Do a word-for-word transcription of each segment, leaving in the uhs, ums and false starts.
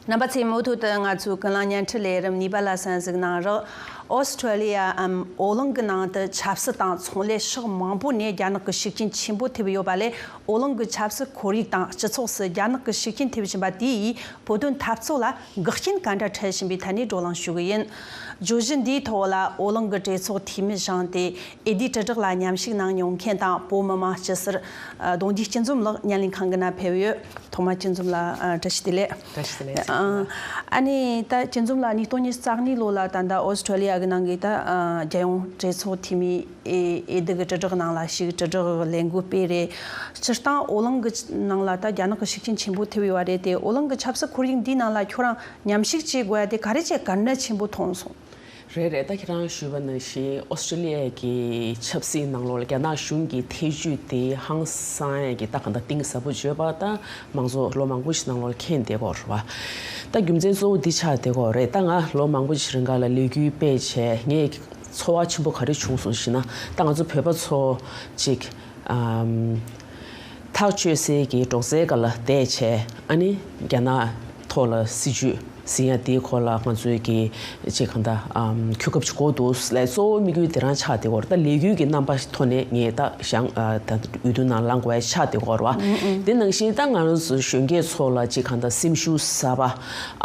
རྣམ་པ་ཚོས་མུ་མཐུད་དུ་ང་ཚོའི་ཀུན་གླེང་བརྙན་འཕྲིན་ལས་རིམ་གཉིས་པ་ལ་གསན་གཟིགས་གནང་རོགས། ཨོ་སི་ཁྲུ་ལི་ཡའམ་ཨོ་གླིང་གི་ནང་དུ་ཆབ་སྲིད་དང་ཚོང་ལས་ཕྱོགས་མང་པོ་ནས་རྒྱ་ནག་གི་ཤུགས་རྐྱེན་ཆེན་པོ་ཐེབས་ཡོད་པ་ལས། ཨོ་གླིང་གི་ཆབ་སྲིད་ཁོར་ཡུག་དང་སྤྱི་ཚོགས་སུ་རྒྱ་ནག་གི་ཤུགས་རྐྱེན་ཐེབས་བཞིན་པ་དེ་ཡིས་བོད་དོན་འཐབ་རྩོད་ལ་འགག་རྐྱེན་ག་འདྲ་འཕྲད་བཞིན་པའི་ཐད་ནས་བགྲོ་གླེང་ཞུ་གི་ཡིན། བརྗོད་གཞི་འདིའི་ཐོག་ལ་ཨོ་གླིང་གི་གྲོས་ཚོགས་འཐུས་མི་བཞེངས་ཏེ་འོས་བསྡུའི་དྲིལ་བསྒྲགས་ལ་མཉམ་ཞུགས་གནང་མྱོང་མཁན་དང་བོད་མི་མང་སྤྱི་ཟུར་ཨ་གདུང་རྒྱུད་སྐྱིད་འཛོམས་ལགས་བརྙན་ལེན་ཁང་གི་ནང་ཕེབས་ཡོད། ཐོག་མར་སྐྱིད་འཛོམས་ལགས་ཨ་བཀྲ་ཤིས་བདེ་ལེགས། བཀྲ་ཤིས་བདེ་ལེགས། ཨ་ཨ་ནི་ད་སྐྱིད་འཛོམས་ལགས་ཉིས་སྟོང་ཉི་ཤུ་རྩ་གཉིས་ལོ་ལ་ད་ལྟ་ཨོ་སི་ཁྲུ་ལི་ཡ་གི་ནང་གི་ད་ཨ་རྒྱལ་ཡོངས་གྲོས་ཚོགས་འཐུས་མི་ཨེ་འོས་བསྡུ་གི་དྲིལ་བསྒྲགས་ནང་ལ་ཞུགས། དྲིལ་བསྒྲགས་ལས་འགུལ་སྤེལ་རེད། སྤྱིར་བཏང་ཨོ་གླིང་གི་ནང་ལ་ད་རྒྱ་ནག་གི་ཤུགས་རྐྱེན་ཆེན་པོ་ཐེབས་ཡོད་པ་རེད་དེ། ཨོ་གླིང་གི་ཆབ་སྲིད་ཁོར་ཡུག་འདིའི་ནང་ལ་ཁྱོད་རང་མཉམ་ཞུགས་བྱེད་དགོས་ཡ་དེ་ག་རེ་བྱས་གལ་གནད་ཆེན་པོ་མཐོང་སོང་། རེད་རེད། ད་ཁྱེད་རང་ཞུས་པ་ནང་བཞིན་ཨོ་སི་ཁྲུ་ལི་ཡ་གི་ཆབ་སྲིད་ནང་ལོགས་ལ་རྒྱ་ནག་གཞུང་གི་ཐེ་བྱུས་དེ་ཧང་སང་ཡ་གི་ད་གང་ལྟར་གཏིང་ཟབ་པོ་བརྗོད་པ་ད་མང་ཚོགས་ལོ་མང་པོ་ཞིག་ནང་ལོགས་ལ་མཁྱེན་བསྡད་ཀྱི་ཡོད་རེད་བ། ད་རྒྱུ་མཚན་གཙོ་བོ་འདི་ཆགས་བསྡད་ཀྱི་ཡོད་རེད། ད་ང་ལོ་མང་པོ་ཞིག་རིང་ག་ལ་ལས་འགུལ་སྤེལ་བྱས་ངས་ཚོར་བ་ཆེན་པོ་ག་རེ་བྱུང་སོང་ཞེ་ན། ད་ང་ཚོ་བོད་པ་ཚོ་ཅིག་ཨམ། ཐག་གཅོད་སའི་གི་སྒྲོག་ཙེའི་སྒང་ལ་བསྡད་བྱས། ཨ་ནི་རྒྱ་ནག་ཐོག་ལ་སྲིད་ཇུས་ཟིན་ཡ་དེའི་སྐོར་ལ་ང་ཚོའི་གི་ཅིག་གང་ལྟར་ཨམ་གོ་སྐབས་ཅིག་དགོས་འདུག་ལབ། གཙོ་བོ་དམིགས་ཡུལ་དེ་རང་ཆགས་བསྡད་ཀྱི་ཡོད་རེད། ད་ལས་འགུལ་གྱི་རྣམ་པ་ཐོག་ནས་ངས་ད་བཞེངས་ཨ་ད་འོས་བསྡུ་ནང་ལངས་དགོས་ཡ་ཆགས་བསྡད་ཀྱི་ཡོད་རེད་བ། དེ་ནང་བཞིན་ད་ང་རང་ཚོ་གཞོན་སྐྱེས་ཚོ་ལ་ཅིག་གང་ལྟར་སེམས་ཤུགས་གསར་པ་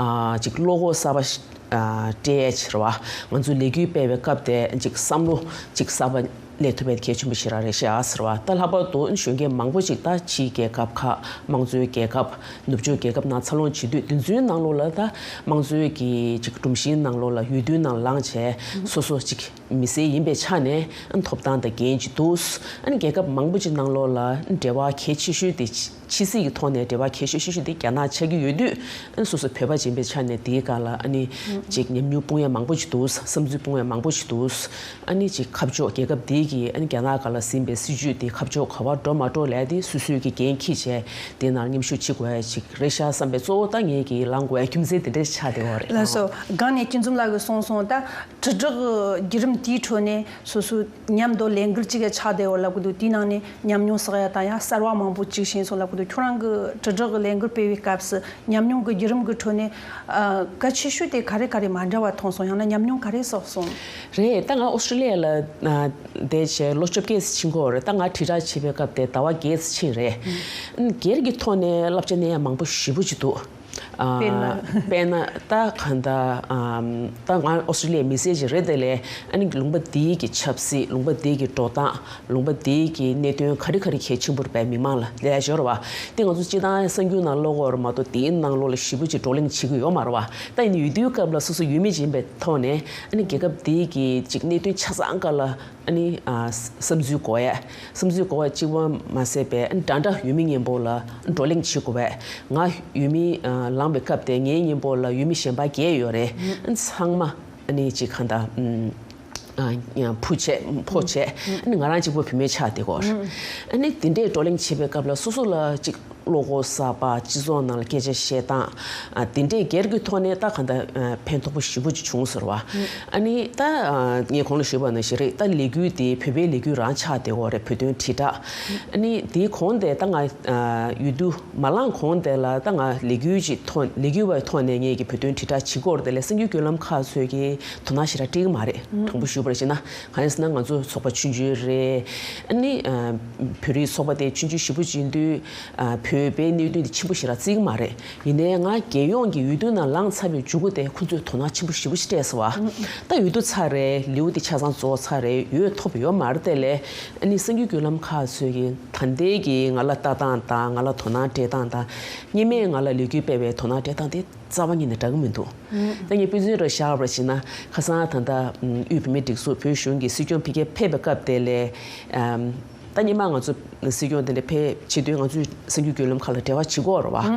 ཨ་ཅིག་བློ་ཁོག་གསར་པ་ཨ་སྤྲད་ཡ་ཅིག་རེད་བ། ང་ཚོ་ལས་འགུལ་སྤེལ་བའི་སྐབས་དེ་ཅིག་བསམ་བློ་ཅིག་གསར་པ་སླེབས་ཐུབ་པའི་གལ་ཆེན་པོ་ཞིག་རང་རེད་ཤག་ཟེར་བ། ད་ལྷག་པར་དུ་གཞོན་སྐྱེས་མང་པོ་ཅིག་ད་ཕྱིའི་རྒྱལ་ཁབ་ཁག་དམངས་གཙོའི་རྒྱལ་ཁབ་ནུབ་ཕྱོགས་རྒྱལ་ཁབ་ནང་འཚར་ལོངས་བྱེད་དུས། དེ་ཚོའི་ནང་ལོགས་ལ་ད་དམངས་གཙོའི་གི་ཅིག་སྒྲོམ་གཞིའི་ནང་ལོགས་ལ་འོས་བསྡུའི་ནང་ལངས་བྱས་སོ་སོ་ཅིག་མི་སེར་ཡིན་པའི་ཆ་ནས་ཐོབ་ཐང་དང་འགན་ཅིག་འདུག་ཨ་ནི་རྒྱལ་ཁབ་མང་པོ་ཅིག་ནང་ལོགས་ལ་འབྲེལ་བ་གལ་ཆེ་ཤོས་དེ། ཕྱི་སྲིད་ཀྱི་ཐོག་ནས་འབྲེལ་བ་གལ་ཤོས་ཤོས་ཤིག་དེ་རྒྱ་ནག་ཆགས་ཀྱི་ཡོད་དུས། ཨ་སོ་སོ་བོད་པ་ཡིན་པའི་ཆ་ནས་དེའི་སྒང་ལ་ཨ་ནི་ཅིག་ཉམས་མྱོང་སྤུངས་ཡ་མང་པོ་ཞིག་འདུག་བསམ་ཚུལ་སྤུངས་ཡ་མང་པོ་ཞིག་འདུག་ཨ་ནི་ཅིག་ཁ་ཕྱོགས་རྒྱལ་ཁབ་དེའི་གི་ཨ་ནི་རྒྱ་ནག་སྒང་ལ་ཟིན་པའི་སྲིད་ཇུས་དེ་ཁ་ཕྱོགས་ག་པར་འགྲོ་མ་འགྲོ་ལབ་དེ་སོ་སོའི་གི་འགན་འཁྱེར་བྱས་དེ་ནང་མཉམ་ཞུགས་བྱེད་དགོས་ཡ་ཅིག་རེད་ཤག་བསམ་པའི་གཙོ་བོ་ད་ངས་གི་ལངས་དགོས་ཡ་རྒྱུ་མཚན་དེ་འདྲ་ཆགས་བསྡད་ཡོད་རེད། ལགས་སོ། སྒང་ནས་སྐྱིད་འཛོམས་ལགས་ཀྱིས་གསུངས་སོང་། ད་དྲིལ་བསྒྲགས་བརྒྱུད་རིམ་དེའི་ཁྲོད་ནས་སོ་སོའི་མཉམ་དུ་ལས་འགུལ་གཅིག་གི་ཆགས་བསྡད་ཡོད་ལབ་གི་འདུག་དེའི་ནང་ནས་ཉམས་མྱོང་བསགས་ཡ་དང་ཡང་གསར་བ་མང་པོ་གཅིག་ཤེས་སོང་ལབ་གི་འདུག་ཁྱོད་རང་གི་དྲིལ་བསྒྲགས་ཀྱི་ལས་འགུལ་སྤེལ་བའི་སྐབས་སུ་ཉམས་མྱོང་གི་བརྒྱུད་རིམ་གྱི་ཁྲོད་ནས་ཨ་གལ་ཆེ་ཤོས་དེ་ག་རེ་ག་རེ་མ་འདྲ་བ་མཐོང་སོང་། ཡང་ན་ཉམས་མྱོང་ག་རེ་བསགས་སོང་། རེད། ད་ང་ཨོ་སི་ཀྲི་ལི་ཡ་ལ་ཨ་བསྡད་བྱས་ལོ་བཅོ་བརྒྱད་ཙམ་ཕྱིན་གྱི་ཡོད་རེད། ད་ང་དྲིལ་བསྒྲགས་བྱེད་པའི་སྐབས་དེ་ཟླ་བ་བརྒྱད་ཙམ་ཕྱིན་རེད། སྒེར་གྱི་ཐོག་ནས་བསླབ་བྱ་གནང་ཡ་མང་པོ་ཞེ་པོ་ཅིག་འདུག་ཨ། དཔེར་ན། དཔེར་ན་ད་གང་ལྟར་ཨམ། ད་ང་ཨོ་སི་ཀྲི་ལི་ཡའི་མི་སེར་ཅིག་རེད། དེ་ལས་ཨ་ནི་ལུང་པ་འདིའི་གི་ཆབ་སྲིད། ལུང་པ་འདིའི་གི་འགྲོ་སྟངས། ལུང་པ་འདིའི་གི་གནད་དོན་ག་རེ་ག་རེ་གལ་ཆེན་པོ་རེད་པས་མི་མང་ལ་ལས་ཞོར་བ། དེ་ང་ཚོ་སྤྱིར་བཏང་གསར་འགྱུར་ནང་ཀློག་གི་ཡོད་རེད་མ་གཏོགས་དེའི་ནང་ལོགས་ལ་ཞེ་པོ་ཅིག་བགྲོ་གླེང་བྱེད་ཀྱི་ཡོད་མ་རེད་བ། ད་ཡིན་ནའི་འོས་བསྡུའི་སྐབས་ལ་སོ་སོ་འོས་མི་ཅིག་ཡིན་པའི་ཐོག་ནས་ཨ་ནི་རྒྱལ་ཁབ་འདིའི་གི་ཅིག་གནད་དོན་ཆ་ཚང་སྒང་ལ་ཨ་ནི་ཨ། བསམ་ཚུལ་གོ་ཡ། བསམ་ཚུལ་གོ་བ་གཅིག་པ་མ་ཟད་པའི་ཨ་ནི་འདྲ་འདྲ་འོས་མི་མཉམ་པོ་ལ་བགྲོ་གླེང་བྱེད་དགོས་པས། ང་འོས་མི་ཨ། ལངས་པའི་སྐབས་དེ་ངའི་མཉམ་པོ་ལ་འོས་མི་གཞན་པ་བརྒྱད་ཡོད་རེད། ཨ་ནི་ཚང་མ་ཨ་ནི་ཅིག་གང་ལྟར་ཨམ། ཨ། ཕུ་བྱས་ཕོ་བྱས། ཨ་ནི་ང་རང་གཅིག་པོ་བུད་མེད་ཆགས་བསྡད་ཀྱི་ཡོད་རེད། ཨ་ནི་དེ་འདྲའི་བགྲོ་གླེང་བྱེད་པའི་སྐབས་ལ་སོ་སོ་ལ་ཅིག་བློ་ཁོག་གསར་པ། སྤྱི་ཚོགས་ནང་ལ་སྐད་ཆ་བཤད་སྟངས། ཨ། དེ་འདྲའི་སྒེར་གྱི་ཐོག་ནས་ད་གང་ལྟར་ཨ། ཕན་ཐོགས་པོ་ཞེ་པོ་ཅིག་བྱུང་ཟེར་བ། ཨ་ནི་ད་ཨ། ངས་གོང་ལ་ཞུས་པ་ནང་བཞིན་རེད། ད་ལས་འགུལ་དེ་བོད་པའི་ལས་འགུལ་རང་ཆགས་བསྡད་ཡོད་རེད། བོད་དོན་དྲིལ་བསྒྲགས། ཨ་ནི་དེའི་གོང་དེ་ད་ང་ཨ། འོས་བསྡུ་མ་ལངས་གོང་དེ་ལ་ད་ང་ལས་འགུལ་ཅིག་ཐོག་ལས་འགུལ་བའི་ཐོག་ནས་ངས་ཀྱི་བོད་དོན་དྲིལ་བསྒྲགས་བྱེད་ཀྱི་ཡོད་རེད། དེ་ལས་གསར་འགྱུར་བརྒྱུད་ལམ་ཁག་ཚོས་ཀྱི་དོ་སྣང་ཞེ་དྲག་སྤྲད་ཀྱི་མ་རེད། དྲང་པོ་ཞུས་པར་བྱས་ན། གང་ཡིན་ཟེར་ན་ང་ཚོ་ཚོགས་པ་ཆུང་ཆུང་རེད། ཨ་ནི་ཨ། བོད་རིགས་ཚོགས་པ་དེ་ཆུང་ཆུང་ཞེ་པོ་ཅིག་ཡིན་དུས། ཨ། བོད་པའི་གནད་དོན་དེ་ཆེན་པོ་ཞེ་དྲག་བརྩི་གི་མ་རེད། ཡིན་ནའི་ང་རྒྱལ་ཡོངས་ཀྱི་འོས་བསྡུ་ནང་ལངས་ཚར་བའི་མཇུག་གུ་དེ་ཁོ་ཚོས་དོ་སྣང་ཆེན་པོ་ཞེ་པོ་ཞིག་སྤྲད་སོང་བ། ད་འོས་བསྡུ་ཚར་རེད། ལེའུ་དེ་ཆ་ཚང་རྫོགས་ཚར་རེད། འོས་ཐོབ་ཡོད་མ་རེད། དེ་ལས་ཨ་ནི་གསར་འགྱུར་བརྒྱུད་ལམ་ཁག་ཚོས་ཀྱི་ད་ལྟའི་གི་ང་ལ་ལྟ་སྟངས་དང་། ང་ལ་དོ་སྣང་སྤྲད་སྟངས་དང་། སྔོན་མའི་ང་ལ་ལས་འགུལ་སྤེལ་བའི་དོ་སྣང་སྤྲད་སྟངས་དེ་རྩ་བ་ཉིད་ནས་འདྲ་གི་མི་འདུག་ད་ངས་དཔེ་མཚོན་རེ་བཞག་པར་བྱས་ན། ཁ་སང་ད་ལྟ་དབུས་བུད་མེད་སྒྲིག་འཛུགས་བོད་གཞུང་གི་སྲིད་སྐྱོང་ཕ་གིར་ཕེབས་པའི་སྐབས་དེ་ལས། ཨམ། ད་སྔོན་མ་ང་ཚོ་སྲིད་སྐྱོང་དེ་འདྲ་ཕེབས་བྱེད་དུས་ང་ཚོས་གསར་འགྱུར་བརྒྱུད་ལམ་ཁག་ལ་འབྲེལ་བ་བྱེད་ཀྱི་ཡོད་རེད་བ།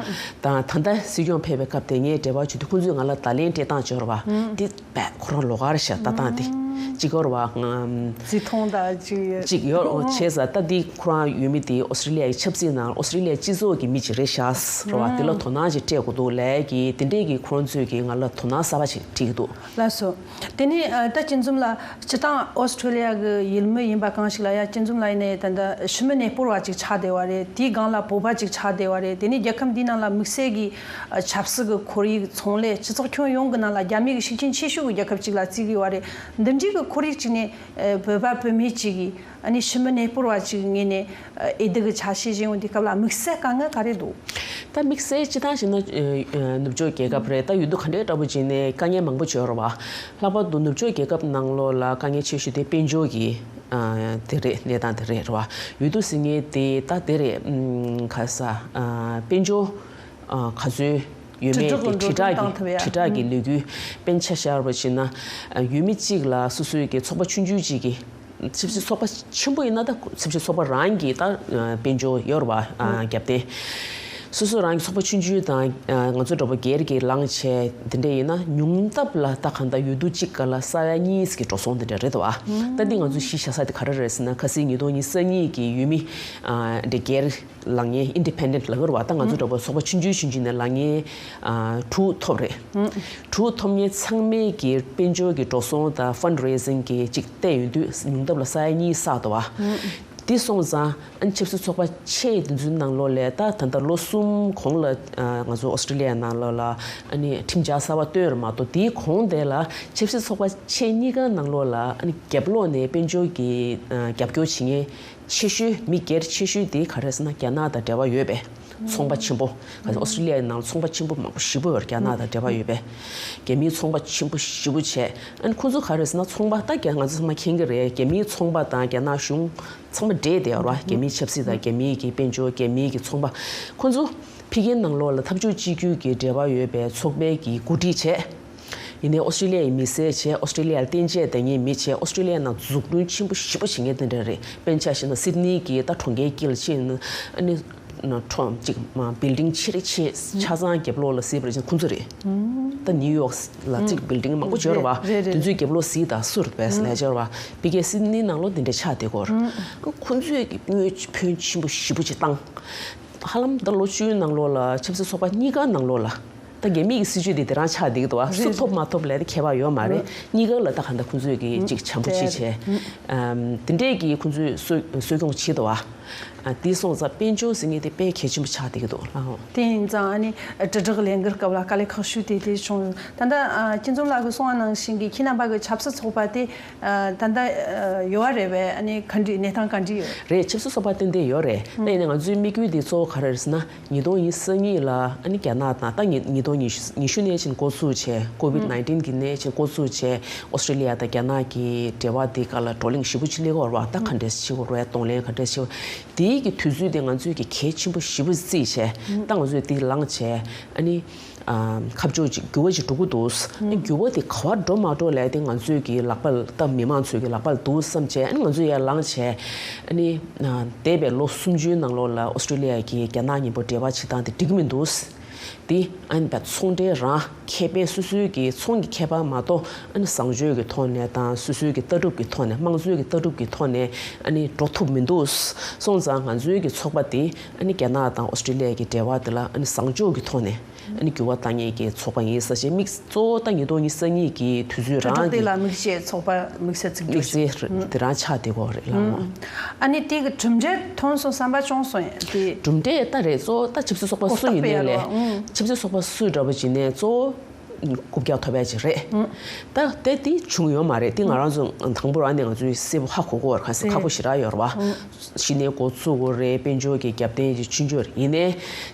དང་ད་ལྟ་སྲིད་སྐྱོང་ཕེབས་པའི་སྐབས་དེ་ངས་འབྲེལ་བ་བྱེད་དུས་ཁོང་ཚོས་ང་ལ་བརྡ་ལན་སྤྲད་སྟངས་ཅིག་ཡོད་རེད་བ། དེ་དཔེ་ཁོ་རང་ལོགས་ཀ་རེད་ཤག་ལྟ་སྟངས་དེ། གཅིག་ཡོད་རེད་བ། ཨམ། བརྩི་མཐོང་དང་གཅིག་ཡོད། གཅིག་ཡོད་རེད་བྱས་ཙང་ད་འདི་ཁོ་རང་ཡུལ་མི་དེ་ཨོ་སི་ཀྲི་ལི་ཡ་ཡི་ཆབ་སྲིད་ནང་ཨོ་སི་ཀྲི་ལི་ཡ་སྤྱི་ཚོགས་ཀྱི་མི་གཅིག་རེད་ཤག་རེད་བ། དེ་ལ་དོ་སྣང་ཅིག་སྤྲད་དགོས་འདུག་ལབ་ཀྱི་དེ་འདྲས་ཀྱི་ཁོ་རང་ཚོས་ཀྱི་ང་ལ་དོ་སྣང་གསར་པ་ཅིག་སྤྲད་ཀྱི་འདུག་ལགས་སོ། དེ་ནས་ཨ། ད་སྤྱི་འཛོམས་ལགས་སྤྱིར་བཏང་ཨོ་སི་ཀྲི་ལི་ཡ་གི་ཡུལ་མི་ཡིན་པ་གང་ཞིག་ལ་ཡ་སྤྱི་འཛོམས་ལགས་ཡིན་ནའི་ད་ལྟ་ཤི་མི་གནས་སྤོར་བ་ཅིག་ཆགས་བསྡད་པ་རེད། དེའི་སྒང་ལ་བོད་པ་ཅིག་ཆགས་བསྡད་པ་རེད། དེ་ནས་རྒྱལ་ཁབ་འདིའི་ནང་ལ་དམིགས་བསལ་གྱི་ཨ། ཆབ་སྲིད་ཀྱི་ཁོར་ཡུག་ཚོང་ལས་སྤྱི་ཚོགས་ཁྱོན་ཡོངས་ཀྱི་ནང་ལ་རྒྱ་མི་གི་ཤུགས་རྐྱེན་ཆེ་ཤོས་ཀྱི་རྒྱལ་ཁབ་ཅིག་ལ་བརྩི་གི་ཡོད་པ་རེད། འདི་འདྲའི་གི་ཁོར་ཡུག་ཅིག་ནས་ཨ། བོད་པ་བོད་མི་ཅིག་གིས་ཨ་ནི་ཤི་མི་གནས་སྤོར་བ་ཅིག་ངོས་ནས་ཨ། འོས་བསྡུ་གི་ཆ་ཤས་བཞེས་ཡོང་དུས་སྐབས་ལ་དམིགས་བསལ་དཀའ་ངལ་ག་རེ་འདུག་ད་དམིགས་བསལ་སྤྱི་བཏང་བྱས་ན་ཨ། ནུབ་ཕྱོགས་རྒྱལ་ཁབ་རེད། ད་འོས་བསྡུ་ག་འདྲའི་འདྲ་པོ་བྱས་ནས་དཀའ་ངལ་མང་པོ་ཅིག་ཡོད་རེད་བ། ལྷག་པར་དུ་ནུབ་ཕྱོགས་རྒྱལ་ཁབ་ནང་ལོགས་ལ་དཀའ་ངལ་ཆེ་ཤོས་དེ་དཔལ་འབྱོར་གྱི་ཨ། དེ་རེད། གནས་སྟངས་དེ་རེད་རེད་བ། འོས་བསྡུ་ཟེར་མཁན་དེ་ད་དེ་རེད། ཨམ། ག་ས་ཨ། དཔལ་འབྱོར་ཨ། ག་ཚོད་ཡོད་མེད་དེ་དྲིལ་བསྒྲགས་ཀྱི་དྲིལ་བསྒྲགས་ཀྱི་ལས་འགུལ་དཔེར་ན་ཆ་བཞག་པ་བྱས་ན་ཨ། འོས་མི་གཅིག་ལ་སོ་སོའི་གི་ཚོགས་པ་ཆུང་ཆུང་གཅིག་གིས། ཆབ་སྲིད་ཚོགས་པ་ཆེན་པོ་ཡིན་ན་ད་ཆབ་སྲིད་ཚོགས་པ་རང་གི་ད་དཔལ་འབྱོར་ཡོད་རེད་བ། རྒྱབ་རྟེན། སོ་སོ་རང་གི་ཚོགས་པ་ཆུང་ཆུང་དང་ང་ཚོ་འདྲ་པོ་སྒེར་གྱི་ལངས་བྱས་དེ་འདྲ་ཡིན་ན་ཉུང་མཐའ་ལ་ད་གང་ལྟར་འོས་བསྡུ་གཅིག་སྒང་ལ་ས་ཡ་གཉིས་ཀྱི་འགྲོ་སོང་དེ་འདྲ་རེད་བ། ད་འདི་ང་ཚོ་གཞི་བཞག་ས་དེ་ག་རེ་རེད་ཟེར་ན་ཁ་སང་ཉིས་སྟོང་ཉི་ཤུ་རྩ་གཉིས་ཀྱི་འོས་མི་འདི་སྒེར་ལངས་མཁན་independent་ལབ་ཀྱི་རེད་བ། ད་ང་ཚོ་འདྲ་པོ་ཚོགས་པ་ཆུང་ཆུང་ཆུང་ཆུང་ནས་ལངས་མཁན་ཨ། དྲུག་ཐོབ་རེད། དྲུག་ཐོབ་མཁན་ཚང་མས་ཀྱི་དཔལ་འབྱོར་གྱི་འགྲོ་སོང་དང་fundraising་གི་ཅིག་བལྟས་ཡོང་དུས་ཉུང་མཐའ་ལ་ས་ཡ་གཉིས་བསགས་འདུག་བ། དེ་སོང་ཙང་ཨ་ནི་ཆབ་སྲིད་ཚོགས་པ་ཆེ་དེ་ཚོའི་ནང་ལོགས་ལ་ད་ད་ལྟ་ལོ་གསུམ་གོང་ལ་ཨ། ང་ཚོ་ཨོ་སི་ཀྲི་ལི་ཡ་ནང་ལོགས་ལ་ཨ་ནི་ཁྲིམས་འཆར་གསར་པ་བཏོན་རེད་མ་གཏོགས། དེའི་གོང་དེ་ལ་ཆབ་སྲིད་ཚོགས་པ་ཆེ་གཉིས་ཀ་ནང་ལོགས་ལ་ཨ་ནི་རྒྱབ་ལོགས་ནས་དཔལ་འབྱོར་གྱི་ཨ། རྒྱབ་སྐྱོར་བྱེད་མཁན་ཆེ་ཤོས་མི་སྒེར་ཆེ་ཤོས་དེ་ག་རེ་ཟེར་ན་རྒྱ་ནག་དང་འབྲེལ་བ་ཡོད་པའི་ཚོང་པ་ཆེན་པོ། ག་ཚོད་ཨོ་སི་ཀྲི་ལི་ཡའི་ནང་ཚོང་པ་ཆེན་པོ་མང་པོ་ཞེ་པོ་ཡོད་རེད། རྒྱ་ནག་དང་འབྲེལ་བ་ཡོད་པའི་རྒྱ་མིའི་ཚོང་པ་ཆེན་པོ་ཞེ་པོ་བྱས། ཨ་ནི་ཁོང་ཚོ་ག་རེ་ཟེར་ན་ཚོང་པ་ད་རྒྱ་ང་ཚོ་ཚང་མ་མཁྱེན་གྱི་རེད། རྒྱ་མིའི་ཚོང་པ་དང་རྒྱ་ནག་གཞུང་ཚང་མ་འདྲེས་བསྡད་ཡོད་རེད་བ། རྒྱ་མིའི་ཆབ་སྲིད་དང་རྒྱ་མིའི་གི་དཔལ་འབྱོར། རྒྱ་མིའི་གི་ཚོང་པ་ཁོང་ཚོ་ཕ་གིའི་ནང་ལོགས་ལ་འཐབ་ཕྱོགས་གཅིག་གྱུར་གྱི་འབྲེལ་བ་ཡོད་པའི་ཚོགས་པའི་གི་འགོ་ཁྲིད་བྱས། ཡིན་ནའི་ཨོ་སི་ཀྲི་ལི་ཡའི་མི་སེར་བྱས། ཨོ་སི་ཀྲི་ལི་ཡར་གཏན་བཅག་བསྡད་མཁན་མི་བྱས། ཨོ་སི་ཀྲི་ལི་ཡ་ནང་འཛུགས་སྐྲུན་ཆེན་པོ་ཞེ་པོ་བྱེད་མཁན་དེ་འདྲ་རེད། དཔེར་ན་ཆ་བཞག་ན་སིད་ནི་གི་ད་གྲོང་ཁྱེར་དཀྱིལ་ལ་ཕྱིན་ན་ཨ་ནི་ཁྲོམ་གཅིག་མ་བིལ་ཌིང་ཆེ་རེ་ཆེ་ཆ་ཚང་རྒྱབ་ལོགས་ལ་གཟིགས་པ་རེད་ཅིང་ཁོང་ཚོ་རེད། ད་ནིའུ་ཡོག་ལ་གཅིག་བིལ་ཌིང་མང་པོ་ཅིག་ཡོད་རེད་བ། རེད་རེད་དེ་ཚོའི་རེད། རྒྱབ་ལོགས་གཟིགས་དང་སུ་རེད་བས་ལས་ཅིག་ཡོད་རེད་བ། ཕ་གིའི་སིད་ནི་ནང་ལོགས་འདི་འདྲ་ཆགས་བསྡད་ཀྱི་ཡོད་རེད། ཁོང་ཚོས་ཀྱི་དངུལ་ཕོན་ཆེན་པོ་ཞེ་པོ་ཅིག་བཏང་། ཧ་ལམ་ད་ལོ་བཅུའི་ནང་ལོགས་ལ་ཆབ་སྲིད་ཚོགས་པ་གཉིས་ཀ་ནང་ལོགས་ལ། ད་རྒྱ་མི་གི་སྲིད་ཇུས་དེ་དེ་རང་ཆགས་བསྡད་ཀྱི་འདུག་བ། སུ་རེད་ཐོབ་མ་ཐོབ་ལབ་དེ་ཁྱད་པར་ཡོད་མ་རེད། རེད། གཉིས་ཀ་ལ་ད་ག་འདྲ་ཁོང་ཚོས་ཀྱི་ཅིག་བྱམས་པོ་ཅིག་བྱས། ཨམ། དེ་འདྲས་ཀྱི་ཁོང་ཚོས་གསོ་གསོ་སྐྱོང་བྱེད་འདུག་བ། ཨ། དེ་སོང་ཙང་དཔལ་འབྱོར་ཟེར་མཁན་དེ་དཔེ་གལ་ཆེན་པོ་ཆགས་བསྡད་ཀྱི་འདུག་ལགས། དེ་ཡིན་ཙང་ཨ་ནི་དྲིལ་བསྒྲགས་ལས་འགུལ་སྐབས་ལ་དཀའ་ལས་ཁག་ཤོས་དེ་དེ་བྱུང་ཡོད། ད་ལྟ་ཨ། སྤྱི་འཛོམས་ལགས་ཀྱིས་གསུངས་པ་ནང་བཞིན་གྱི་ཁྱེད་རྣམ་པ་གི་ཆབ་སྲིད་ཚོགས་པ་དེ་ཨ། ད་ལྟ་ཨ། ཡོད་པ་རེད་པས། ཨ་ནི་ག་འདྲ་གནས་སྟངས་ག་འདྲ་ཡོད། རེད། ཆབ་སྲིད་ཚོགས་པ་ཏན་ཏན་ཡོད་རེད། ད་ཡིན་ནའི་ང་ཚོའི་དམིགས་ཡུལ་དེ་གཙོ་བོ་ག་རེ་རེད་ཟེར་ན། ཉིས་སྟོང་ཉི་ཤུ་རྩ་གཉིས་ལ་ཨ་ནི་རྒྱ་ནག་དང་། ད་ཉིས་ཉིས་སྟོང་ཉི་ཤུ་ཉི་ཤུ་ནས་ཕྱིན་འགོ་ཚུགས་བྱས། ཀོ་ཝིད་ནའིན་ཊིན་གྱི་ནས་ཕྱིན་འགོ་ཚུགས་བྱས། ཨོ་སི་ཀྲི་ལི་ཡ་དང་རྒྱ་ནག་གི་འབྲེལ་བ་དེ་ག་ལ་བགྲོ་གླེང་ཞེ་པོ་ཅིག་སླེབས་ཀྱི་ཡོད་རེད་བ། ད་ག་འདྲས་བྱེད་དགོས་རེད། གདོང་ལེན་ག་འདྲས་བྱེད་དགོས། དེའི་གི་དུས་ཚོད་དེ་ང་ཚོས་ཀྱི་གལ་ཆེན་པོ་ཞེ་པོ་བརྩིས་བྱས། ད་ང་ཚོས་དེ་ལངས་བྱས་ཨ་ནི། ཨ། ཁ་ཕྱོགས་ཅིག་འགྱུར་བ་ཅིག་འགྲོ་གི་འདུག་ཨ་ནི་འགྱུར་བ་དེ་ག་པར་འགྲོ་མ་འགྲོ་ལབ་དེ་ང་ཚོས་ཀྱི་ལག་པ་ལ། ད་མི་མང་ཚོས་ཀྱི་ལག་པ་ལ་འདུག་བསམ་བྱས། ཨ་ནི་ང་ཚོས་ཡར་ལངས་བྱས། ཨ་ནི། ཨ། འདས་པའི་ལོ་སུམ་ཅུའི་ནང་ལོགས་ལ་ཨོ་སི་ཀྲི་ལི་ཡ་གིས་རྒྱ་ནག་མཉམ་པོ་འབྲེལ་བ་བྱེད་སྟངས་དེ་འགྲིག་གི་མི་འདུག་དེ་ཨ་ནི་ད་ཚོང་འབྲེལ་རང་ཁེ་ཕན། སོ་སོའི་གི་ཚོང་གི་ཁེ་ཕན་མ་གཏོགས། ཨ་ནི་བཟང་སྤྱོད་ཀྱི་ཐོག་ནས་དང་། སོ་སོའི་གི་ལྟ་གྲུབ་ཀྱི་ཐོག་ནས། དམངས་གཙོའི་གི་ལྟ་གྲུབ་ཀྱི་ཐོག་ནས་ཨ་ནི་འགྲོ་ཐུབ་མི་འདུག་སོང་ཙང་ང་ཚོའི་གི་ཚོགས་པ་དེ་ཨ་ནི་རྒྱ་ནག་དང་ཨོ་སི་ཀྲི་ལི་ཡ་གི་འབྲེལ་བ་དེ་ལ་ཨ་ནི་བཟང་སྤྱོད་ཀྱི་ཐོག་ནས་ཨ་ནི་འགྱུར་བ་གཏང་མཁན་གྱི་ཚོགས་པ་ཡིན་ཟེར་བྱས། དམིགས། གཙོ་བོ་ད་ཉིས་སྟོང་ཉི་ཤུ་རྩ་གཉིས་ཀྱི་དུས་ཚོད་དྲིལ་བསྒྲགས་རང་དེ་གི་ལ་དམིགས་བྱས་ཚོགས་པ་དམིགས་བསལ་བཙུགས་རྒྱུ་དམིགས་བསལ་དེ་རང་ཆགས་བསྡད་ཀྱི་ཡོད་རེད་ལགས། ཨ་ནི་དེ་གི་གྲུབ་འབྲས་ཐོན་སོང་བསམ་པ་བྱུང་སོང་ཡ་དེ། གྲུབ་འབྲས་ད་རེད། གཙོ་བོ་ད་ཆབ་སྲིད་ཚོགས་པ་སུ་ཡིན་ནའི་ལས། ཆབ་སྲིད་ཚོགས་པ་སུ་འདྲ་པོ་ཅིག་ནས་གཙོ་བོ་རྐུབ་བཀྱག་ཐོབ་ཡ་ཅིག་རེད། ད་དེ་དེ་བྱུང་ཡོད་མ་རེད། དེ་ང་རང་ཚོ་དང་པོ་རང་ནས་ང་ཚོས་གསལ་པོ་ཧ་གོ་གི་ཡོད་རེད། ག་ཚོད་ཁག་པོ་ཞེ་དྲག་ཡོད་རེད་བ། གཞི་ནས་འགོ་ཚུགས་དགོས་རེད། དཔལ་འབྱོར་གྱི་རྒྱབ་རྟེན་གྱི་ཆུང་ཆུང་རེད། ཡིན་ནའི་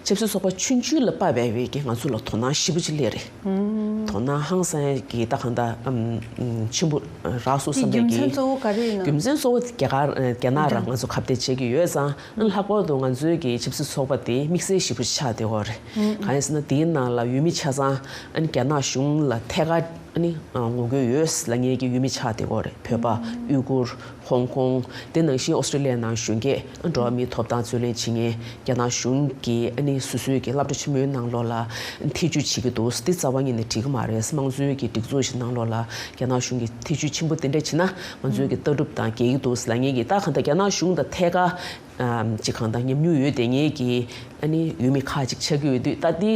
ཆབ་སྲིད་ཚོགས་པ་ཆུང་ཆུང་ལ་དཔག་པའི་བའི་གི་ང་ཚོ་ལ་དོ་སྣང་ཞེ་པོ་ཅིག་སླེབས་རེད། དོ་སྣང་ཧང་སང་གི་ད་གང་ལྟར་ཨམ། ཆེན་པོ་རག་སོང་བསམ་པའི་གི། རྒྱུ་མཚན་གཙོ་བོ་ག་རེ་ཡིན་ན། རྒྱུ་མཚན་གཙོ་བོ་རྒྱ་གར། རྒྱ་ནག་རང་ང་ཚོ་ཁ་གཏད་བྱེད་ཀྱི་ཡོད་ཙང་། ལྷག་པར་དུ་ང་ཚོའི་གི་ཆབ་སྲིད་ཚོགས་པ་དེ་དམིགས་བསལ་ཞེ་པོ་ཆགས་བསྡད་ཡོད་རེད། གང་ཡིན་ཟེར་ན་དེའི་ནང་ལ་འོས་མི་ཆ་ཚང་ཨ་ནི་རྒྱ་ནག་གཞུང་ལ་ཐད་ཀར། ཨ་ནི་ངོ་རྒོལ་ཡོད་ལབ་མཁན་གྱི་ཡུལ་མི་ཆགས་བསྡད་ཀྱི་ཡོད་རེད། བོད་པ། ཨུ་ཁུར། ཧོང་ཀོང་། དེ་ནང་བཞིན་ཨོ་སི་ཀྲི་ལི་ཡ་ནང་གཞོན་སྐྱེས་འགྲོ་བ་མིའི་ཐོབ་ཐང་རྩོད་ལེན་བྱེད་མཁན། རྒྱ་ནག་གཞུང་གིས་ཨ་ནི་སོ་སོའི་གི་སློབ་གྲྭ་ཆེན་མོའི་ནང་ལོགས་ལ་ཐེ་བྱུས་བྱེད་ཀྱི་འདུག་འདི་རྩ་བ་ཉིད་ནས་འགྲིག་གི་མ་རེད། དམངས་གཙོའི་གི་སྒྲིག་འཛུགས་ཤིག་ནང་ལོགས་ལ་རྒྱ་ནག་གཞུང་གིས་ཐེ་བྱུས་ཆེན་པོ་དེ་འདྲ་བྱེད་ན་ང་ཚོའི་གི་ལྟ་གྲུབ་དང་འགལ་གྱི་འདུག་ལབ་མཁན་གྱི། ད་གང་ལྟར་རྒྱ་ནག་གཞུང་དང་ཐད་ཀར་ཨམ་ཅིག་གང་ལྟར་ཉམས་མྱོང་ཡོད་བསྡད་མཁན་གྱི་ཨ་ནི་ཡུལ་མི་ཁག་ཅིག་ཆགས་ཀྱི་ཡོད་དུས། ད་འདི་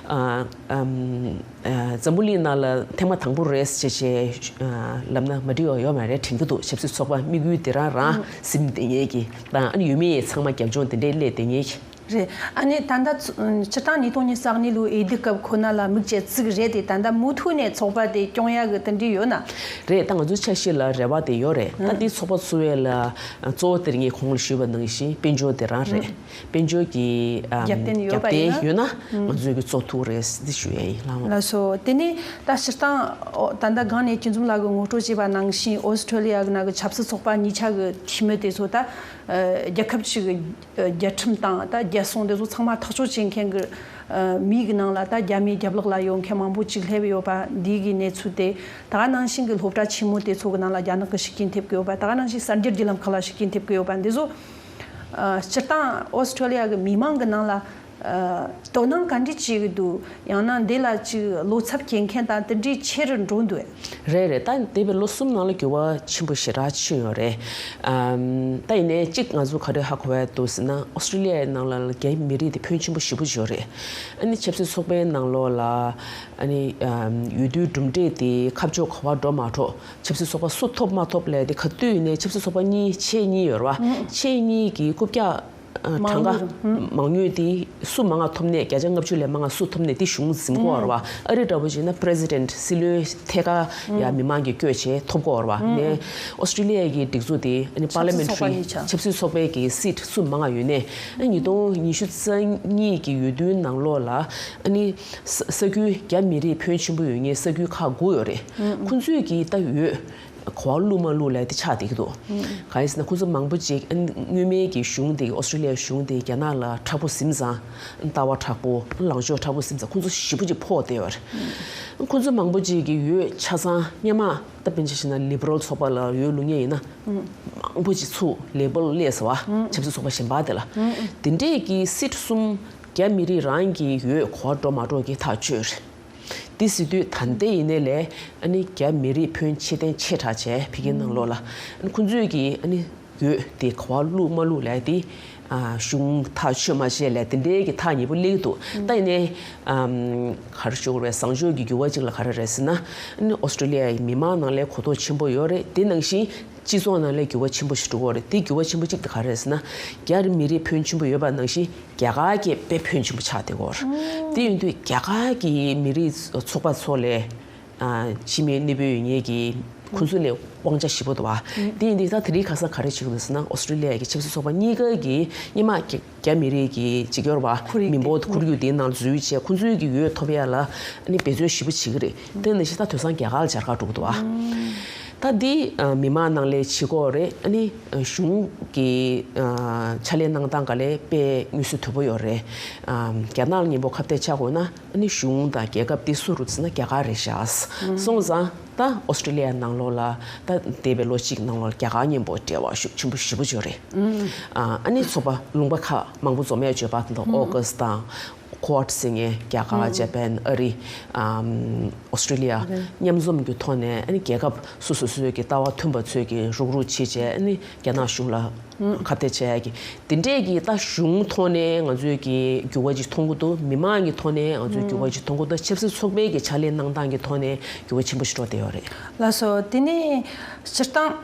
ཨ་ཨམ་ཨ་འཛམ་བུ་གླིང་ནང་ལ་ཐེངས་མ་དང་པོ་རེད་ཟེར་བྱས་ཨ་ལབ་ན་མ་འགྲིག་པ་ཡོད་མ་རེད། དྲན་གྱི་འདུག་ཆབ་སྲིད་ཚོགས་པ་དམིགས་ཡུལ་དེ་རང་རང་ཟིན་བསྡད་མཁན་གྱི་དང་། ཨ་ནི་ཡུལ་མི་ཡི་ཚང་མ་རྒྱབ་ལྗོངས་དེ་འདྲའི་སླེབས་བསྡད་མཁན་གྱི། རེད། ཨ་ནི་ད་ལྟ་ཚོ་སྤྱིར་བཏང་ཉིས་སྟོང་ཉི་ཤུ་རྩ་གཉིས་ལོའི་འོས་བསྡུ་སྐབས་ཁོ་ན་ལ་དམིགས་བྱས་བརྩིགས་རེད་དེ། ད་ལྟ་མུ་མཐུད་ནས་ཚོགས་པ་དེ་སྐྱོང་ཡག་གི་དེ་འདྲ་ཡོད་ན། རེད། ད་ང་ཚོའི་འཆར་གཞི་ལ་རེ་བ་དེ་ཡོད་རེད། ད་འདི་ཚོགས་པ་ཚོགས་ཡས་ལ་གཙོ་བོ་དེ་ངས་གོང་ལ་ཞུས་པ་ནང་བཞིན་དཔལ་འབྱོར་དེ་རང་རེད། དཔལ་འབྱོར་གྱི་ཨམ་རྒྱབ་རྟེན་ཡོད་པ་རྒྱབ་རྟེན་ཡིན་ན། ཡོད་ན་ང་ཚོས་ཀྱི་གཙོ་ཐུག་རེད་འདི་ཞུ་ཡས་ཡིན། ལགས་འོང་། ལགས་སོ། དེ་ནས་ད་སྤྱིར་བཏང་ཨོ་ད་ལྟ་སྒང་ནས་སྐྱིད་འཛོམས་ལགས་ཀྱིས་ངོ་སྤྲོད་བྱས་པ་ནང་བཞིན་ཨོ་སི་ཁྲུ་ལི་ཡ་གི་ནང་གི་ཆབ་སྲིད་ཚོགས་པ་གཉིས་ཆ་གི་འཐུས་མི་དེ་ཚོ་ད་ཨ་རྒྱལ་ཁབ་ཅིག་གི་ཨ་རྒྱལ་ཁྲིམས་དང་ད་རྒྱལ་སྲུང་དེ་ཚོ་ཚང་མ་ཐག་གཅོད་བྱེད་མཁན་གྱི་ཨ་མི་གི་ནང་ལ་ད་རྒྱ་མིའི་རྒྱབ་ལོགས་ལ་ཡོད་མཁན་མང་པོ་ཅིག་སླེབས་ཡོད་པ་འདི་གི་གནས་ཚུལ་དེ། ད་ག་ནང་བཞིན་གྱི་སློབ་གྲྭ་ཆེན་མོ་དེ་ཚོ་གི་ནང་ལ་རྒྱ་ནག་གི་ཤུགས་རྐྱེན་ཐེབས་ཀྱི་ཡོད་པ། ད་ག་ནང་བཞིན་གསར་འགྱུར་བརྒྱུད་ལམ་ཁག་ལ་ཤུགས་རྐྱེན་ཐེབས་ཀྱི་ཡོད་པ་འདི་ཚོ། ཨ་སྤྱིར་བཏང་ཨོ་སི་ཁྲུ་ལི་ཡ་གི་མི་མང་གི་ནང་ལ་ཨ་དོ་སྣང་ག་འདྲ་བྱེད་ཀྱི་འདུག་ཡང་ན་འདི་ལ་ཅིག་བློ་འཚབ་སྐྱེ་མཁན་དང་དེ་འདྲའི་ཆེ་རུ་འགྲོ་འདུག་རེད་རེད། ད་འདས་པའི་ལོ་གསུམ་ནང་ལ་འགྱུར་བ་ཆེན་པོ་ཞེ་དྲག་ཕྱིན་ཡོད་རེད། ཨམ་ད་ཡིན་ནའི་གཅིག་ང་ཚོ་ག་རེ་ཧ་གོ་བ་འདུག་ཟེར་ན། ཨོ་སི་ཁྲུ་ལི་ཡའི་ནང་ལ་རྒྱ་མི་རིགས་དེ་ཕོན་ཆེན་པོ་ཞེ་པོ་ཅིག་ཡོད་རེད། ཨ་ནི་ཆབ་སྲིད་ཚོགས་པའི་ནང་ལོགས་ལ་ཨ་ནི་ཨམ་འོས་བསྡུའི་གྲུབ་འབྲས་དེ་ཁ་ཕྱོགས་ག་པར་འགྲོ་མ་འགྲོ། ཆབ་སྲིད་ཚོགས་པ་སུ་ཐོབ་མ་ཐོབ་ལས་དེ་ག་དུས་ནས་ཆབ་སྲིད་ཚོགས་པ་གཉིས་ཆེ་གཉིས་ཡོད་རེད་བ། ཆེ་གཉིས་ཀྱི་རྐུབ་བཀྱག་ཨ་གྲངས་ཀ་མང་ཉུང་དེ་སུ་མང་ང་ཐོབ་ནས་བརྒྱ་ཆ་ལྔ་བཅུ་ལས་མང་ང་སུ་ཐོབ་ནས་དེ་གཞུང་འཛིན་གོ་བ་རེད་བ། ཨ་རི་འདྲ་པོ་བྱས་ན་པི་རེ་སི་ཌེན་ཊི་སྲིད་བློན་ཐད་ཀར་ཡ་མི་མང་གིས་བསྐོས་བྱས་ཐོབ་གོ་བ་རེད་བ། ནས་ཨོ་སི་ཁྲུ་ལི་ཡ་གི་སྒྲིག་འཛུགས་དེ་ཨ་ནི་པར་ལི་མེན་ཊ་རི་ཆབ་སྲིད་ཚོགས་པའི་གི་སིཊ་སུ་མང་ང་ཡོད་ནས། ཨ་ཉིས་སྟོང་ཉི་ཤུ་རྩ་གཉིས་ཀྱི་འོས་བསྡུའི་ནང་ལོགས་ལ་ཨ་ནི་ས་ས་ཁུལ་རྒྱ་མི་རིགས་ཕོན་ཆེན་པོ་ཡོད་མཁན་ས་ཁུལ་ཁག་དགུ་ཡོད་རེད། ཁོང་ཚོས་ཀྱི་ད་འོས་གོ་བ་བླུགས་མ་བླུགས་ལབ་དེ་ཆགས་བསྡད་ཀྱི་འདུག་གང་ཡིན་ཟེར་ན་ཁོང་ཚོ་མང་པོ་ཅིག་ཨ་ནི་སྔོན་མའི་གི་གཞུང་དེ་ཨོ་སི་ཁྲུ་ལི་ཡའི་གཞུང་དེ་རྒྱ་ནག་ལ་མཁྲེགས་པོ་ཟིན་ཙང་། ལྟ་བ་མཁྲེགས་པོ། ལངས་ཕྱོགས་མཁྲེགས་པོ་ཟིན་ཙང་ཁོང་ཚོ་ཞེ་པོ་ཅིག་ཕོག་བསྡད་ཡོད་རེད། ཁོང་ཚོ་མང་པོ་ཅིག་གི་འོས་ཆ་ཚང་སྔོན་མ་ད་དཔེར་ན་ཆ་བཞག་ན་ལི་བྷི་རལ་ཚོགས་པ་ལ་འོས་བླུགས་མཁན་ཡིན་ན། མང་པོ་ཅིག་ཚུར་ལེ་བྷལ་སླེབས་ཟེར་བ། ཆབ་སྲིད་ཚོགས་པ་གཞན་པ་དེ་ལ། དེ་འདྲས་ཀྱི་སིཊ་གསུམ་རྒྱ་མི་རིགས་རང་གི་འོས་གོ་བ་འགྲོ་མ་འགྲོ་གི་ཐག་ཆོད་རེད། དེ་ཟེར་དུས་ད་ལྟའི་ཡིན་ནའི་ལས་ཨ་ནི་རྒྱ་མི་རིགས་ཕོན་ཆེ་ལྡན་ཆེ་དྲགས་བྱས་ཕ་གིའི་ནང་ལོགས་ལ། ཨ་ནི་ཁོང་ཚོས་ཀྱི་ཨ་ནི་འོས་དེ་ག་པར་བླུགས་མ་བླུགས་ལབ་དེ། ཨ་གཞུང་ཐག་ཆོད་མ་བྱས་ལས་དེ་འདྲའི་གི་ཐག་ཉེ་པོ་སླེབས་ཀྱི་འདུག་ད་ཡིན་ནའི་ཨམ་ག་རེ་ཞུ་དགོས་རེད། བཟང་ཕྱོགས་ཀྱི་འགྱུར་བ་ཅིག་ལ་ག་རེ་རེད་ཟེར་ན། ཨ་ནི་ཨོ་སི་ཀྲུ་ལི་ཡའི་མི་མང་ནང་ལ་གོ་རྟོགས་ཆེན་པོ་ཡོད་རེད། དེ་ནང་བཞིན་སྤྱི་ཚོགས་ནང་ལ་འགྱུར་བ་ཆེན་པོ་ཞིག་འགྲོ་གི་ཡོད་རེད། དེ་འགྱུར་བ་ཆེན་པོ་གཅིག་དེ་ག་རེ་རེད་ཟེར་ན། རྒྱ་རིགས་མི་རིགས་ཕོན་ཆེན་པོ་ཡོད་པ་ནང་བཞིན་རྒྱ་གར་གྱི་དཔེ་ཕོན་ཆེན་པོ་ཆགས་བསྡད་ཡོད་རེད། དེ་ཡིན་དུས་རྒྱ་གར་གྱི་མི་རིགས་ཚོགས་པ་ཚོ་ལས་ཨ་ཕྱི་མི་གནས་སྤོས་ཡོད་མཁན་གྱི་ཁོང་ཚོ་ལས་དབང་ཆ་ཞེ་པོ་འདུག་བ། དེ་ཡིན་དུས་ད་དེ་རིང་ཁ་སང་ག་རེ་བྱེད་ཀྱི་འདུག་ཟེར་ན། ཨོ་སི་ཀྲུ་ལི་ཡ་གི་ཆབ་སྲིད་ཚོགས་པ་གཉིས་ཀ་གིས་སྔོན་མ་རྒྱ་རྒྱ་མི་རིགས་ཀྱི་ཅིག་ཡོད་རེད་བ། ཁོར་ཡུག་མི་འབོར་དེ་ཁོར་ཡུག་དེའི་ནང་འཛུལ་བྱས་ཁོང་ཚོའི་གི་འོས་ཐོབ་ཡ་ལ་ཨ་ནི་འབད་བརྩོན་ཞེ་པོ་བྱེད་ཀྱི་རེད། དེ་ནང་བཞིན་ད་དེང་སང་རྒྱ་གར་ལ་མཇལ་ཁ་འགྲོ་གི་འདུག་བ། ད་འདི་ཨ་མི་མང་ནང་ལས་བྱེད་སྒོ་རེད། ཨ་ནི་ཨ་གཞུང་གི་ཨ་ཕྱག་ལས་གནང་སྟངས་ག་ལས་དཔེ་མངོན་གསལ་དོད་པོ་ཡོད་རེད། ཨ་རྒྱ་ནག་ལ་མཉམ་པོ་ཁ་གཏད་བཅག་དགོས་ན་ཨ་ནི་གཞུང་དང་རྒྱལ་ཁབ་དེ་སུ་རེད་ཟེར་ན་རྒྱ་གར་རེད་ཤག་སོང་ཙང་ད་ཨོ་སི་ཀྲུ་ལི་ཡ་ནང་ལོགས་ལ་ད་འདས་པའི་ལོ་གཅིག་ནང་ལོགས་ལ་རྒྱ་གར་མཉམ་པོ་འབྲེལ་བ་ཤུགས་ཆེན་པོ་ཞེ་པོ་ཅིག་ཡོད་རེད། ཨ་ཨ་ནི་ཚོགས་པ་ལུང་པ་ཁག་མང་པོ་འཛོམས་ཡ་བརྗོད་པ་དང་། ཨོ་ཀ་སི་དང་། ཀོཌ་ཟེར་མཁན་རྒྱ་གར། ཇ་པན། ཨ་རི། ཨམ་ཨོ་སི་ཀྲུ་ལི་ཡ་མཉམ་འཛོམས་ཀྱི་ཐོག་ནས་ཨ་ནི་རྒྱལ་ཁབ་སོ་སོ་སོའི་གི་ལྟ་བ་མཐུན་པ་ཚོས་ཀྱི་རུག་རུག་བྱེད་བྱས་ཨ་ནི་རྒྱ་ནག་གཞུང་ལ་ཁ་གཏད་བྱས་ཀྱི་དེ་འདྲས་ཀྱི་ད་གཞུང་ཐོག་ནས་ང་ཚོས་ཀྱི་འགྱུར་བ་ཅིག་མཐོང་གི་འདུག་མི་མང་གི་ཐོག་ནས་ང་ཚོས་འགྱུར་བ་ཅིག་མཐོང་གི་འདུག་ཆབ་སྲིད་ཚོགས་པའི་གི་ཕྱག་ལས་གནང་སྟངས་ཀྱི་ཐོག་ནས་འགྱུར་བ་ཆེན་པོ་ཞིག་འགྲོ་བསྡད་ཡོད་རེད། ལགས་སོ། དེ་ནས་སྤྱིར་བཏང་